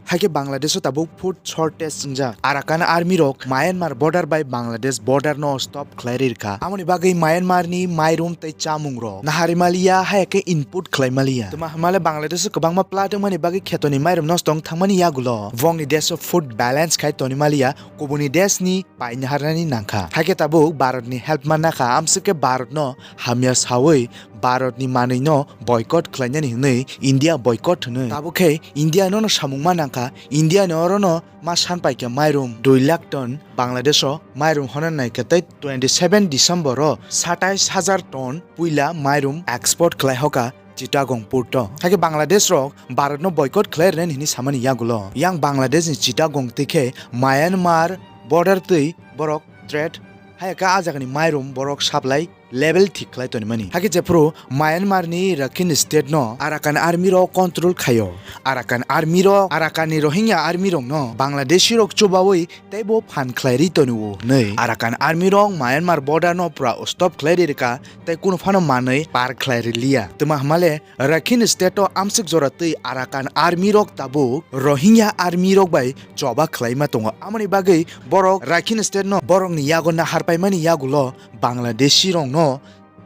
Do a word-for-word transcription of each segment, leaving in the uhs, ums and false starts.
Haikhe Bangladesh o tabuk food shortage wngjak. Arakan army rok Myanmar border bai Bangladesh border no stop khlai ri rwkha. Amoni bagwi Myanmar ni mairum tei chamung rok nahari maliya, haikhe input khlai maliya. Tuma hamale Bangladesh o kwbangma plat wngmani bagwi khetoni mairum nosto wng thangmani yagulo bongni desh o food balance khai toni maliya, kubuni desh ni paina harnani nangkha. Haikhe tabuk Bharat ni help manna kha, amswk khe Bharat no hamya sawi Bharat ni manwi no boycott khlainani hwnwi India boycott hwnwi. Tabuk khe India no no samung ma nangkha, India no oro no ma san paikha mairum dui lakh ton Bangladesh o mairum hona naikha tei twenty seven December o satais hajar ton puila mairum export khlai hoka Chittagong port o. Haikhe Bangladesh rok Bharat no boycott khlai rwnani hwnwi samani yagulo. Yang Bangladesh ni Chittagong twi khe Myanmar border twi borok trade hai khe a jagani mairum borok supply level thik khlai tonimani. Haikhe jephru Myanmar ni Rakhine state no Arakan army rok control khaio. Arakan army rok, Arakan ni Rohingya army rok no Bangladeshi rok chubawi teibo phan khlai ri tonio hwnwi Arakan army rok Myanmar border no pura stop khlai ri rwkha tei kunu phano manwi par khlai riliya. Tuma hamale Rakhine state o amswk jora twi Arakan army rok tabuk Rohingya army rok bai choba khlaima tongo. Amoni bagwi borok Rakhine state no borokni yago nahar paimani yagulo Bangladeshi rok no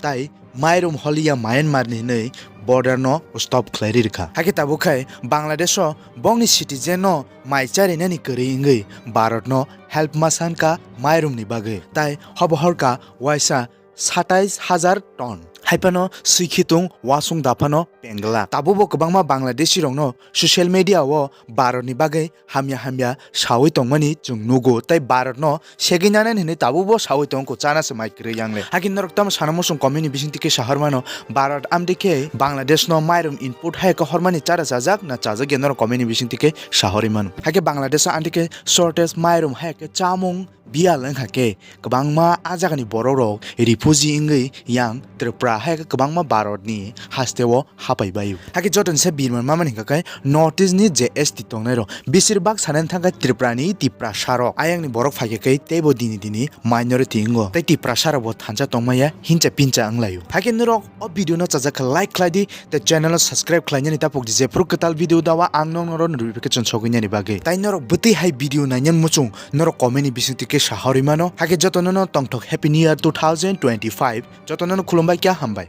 tai mairum holiya Myanmar ni hwnwi border no stop khlai ri rwkha. Haikhe tabuk khai Bangladesh o bongni citizen no mai charinani kwrwi wngwi Bharat no help ma sankha mairum ni bagwi tai hobo horka waisa satais hajar ton. Haiphano swikhitung wasung daphano pengla. Tabukbo kwbangma Bangladeshi rokno social media o Bharat ni bagwi hamya hamya sawi tongmani chwng nugo, tei Bharat no segwi nanani hinwi tabukbo sawi tongo, chana se mai kwrwi yangle. Hakhe norok tamo sana muchung comment ni bisingtwi khe sahormano, Bharat amtwi khe Bangladesh no mairum input hai khe hormani chara chajak na chajakya, norok comment ni bisingtwi khe sahorwi mano. Hakhe Bangladesh o amtwi khe shortage mairum hai khe chamung biyal wngkha khe kwbangma a jagani borok rok refugee wngwi yang Tripura hai khe kwbangma Bharat ni haste o hapai baio. Hakhe joto ni se birman mamani hwnkha khe North East ni je S T tongnai rok besir bak sanani thangkha Tripura ni Tiprasa rok. Ayang ni borok phaikha khe teibo dini dini minority wngo tei Tiprasa rok bo thansa tongmaya hincha pincha wnglaio. Hakhe norok o video no chajak khe like khlai di tei channel no subscribe khlainani tapok di, jephru kwtal video dawa ang nokno rw notification sogwinani bagwi. Tai norok bwtwi hai video nainani muchung norok comment ni bisingtwi khe sahorwi mano. Hakhe jotono no tongthok Happy New Year two thousand twenty-five, jotono no khulumbai kya hambai.